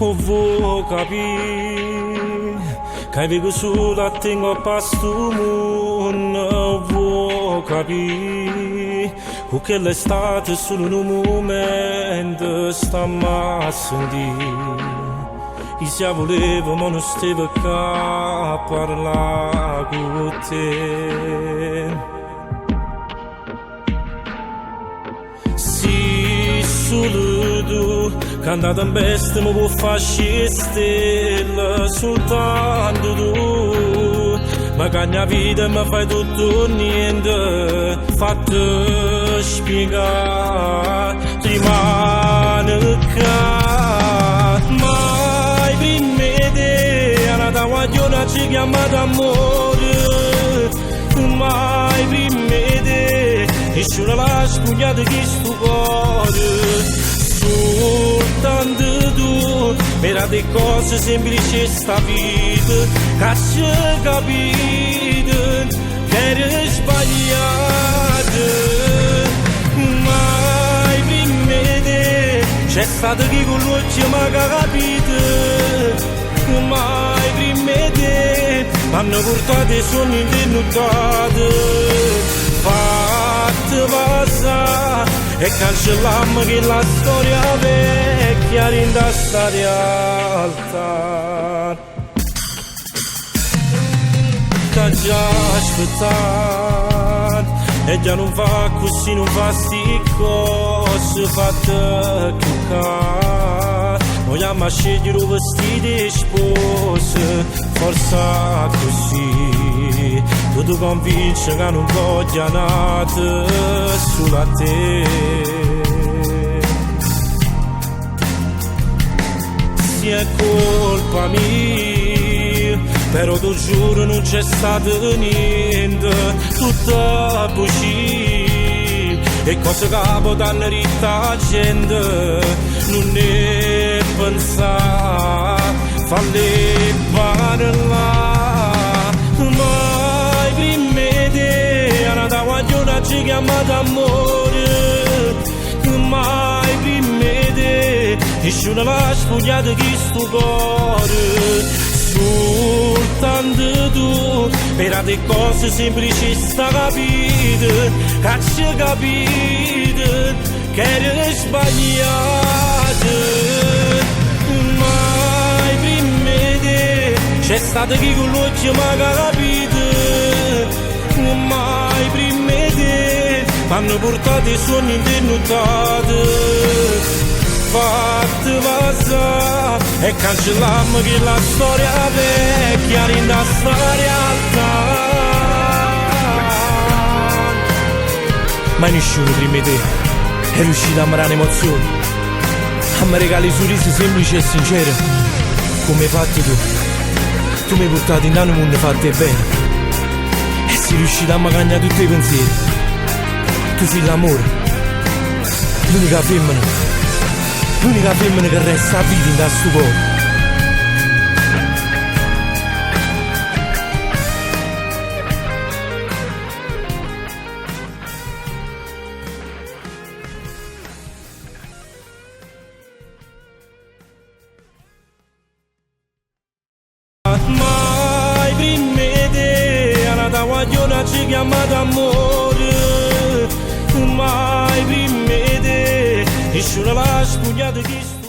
'O vuò capì ca i' veco sulo a te 'ncopp' a 'stu munno? 'O vuò capì cu chella è stato sulo nu mumento? Stamme a sentì, i' si 'a vulevo mo nun stevo ccà a parlà cu te. Si sulu tu ca 'int'a tempesta me può fa ascì 'e stelle soltanto tu me cagne 'a vita e me fai tutto o niente fatte spiegà rimane ccà mai primma 'e te a n'ata guagliona aggio chiammato ammore Mai primma 'e te nisciuno l'ha spugliato chistu core. Sultanto tu m'hê dato 'e cose semplici 'e 'sta vita c'aggio capito ch'era sbagliato. Mai primma 'e te c'è stato chi cu ll'uocchie m'ha capito. Mai primma 'e te m'hanno purtato 'e suonne 'int' 'e nuttate. Fatte vasà e cancellammo chella storia vecchia dint' 'a 'sta realtà. T'aggia aspettà e già nun fa accussì nun fa sti cose fatte cchiù ccà Mo jammo a scegliere 'o vestito 'e sposa forse accussì tu te convince ca nun voglio a n'ato sulo a te Si è colpa mia, però t' 'o giuro nun c'è stato niente, tutta bugia. E cose ca po' t'hanno ditto 'a gente, nun 'e penzà, falle parlà. Mai primma 'e te a n'ata guagliona aggio chiammato ammore. Mai primma 'e te nisciuno l'ha spugliato chistu core. Sultanto tu m'hê dato 'e cose semplici 'e 'sta vita c'aggio capito ch'era sbagliato. Mai primma 'e te c'è stato chi cu ll'uocchie m'ha capito. Mai primma 'e te m'hanno purtato 'e suonne 'int' 'e nuttate. Fatte vasà e cancellammo chella storia vecchia dint' 'a 'sta realtà. Mai nisciuno primma 'e te è riuscito a me dà n'emozione, a me regalà 'e surrise semplici e sincere comme 'e fatto tu. Tu m'hê purtato 'int'a nu munno fatto 'e bene e si riuscito a me cagnà tutt' 'e pensiere. Tu si l'ammore, l'unica femmena, l'unica femmena che resta a vita 'int'a stu core. Mai primma 'e te a n'ata guagliona aggio chiammato ammore. Mai primma 'e te nisciuno l'ha spugliato chistu.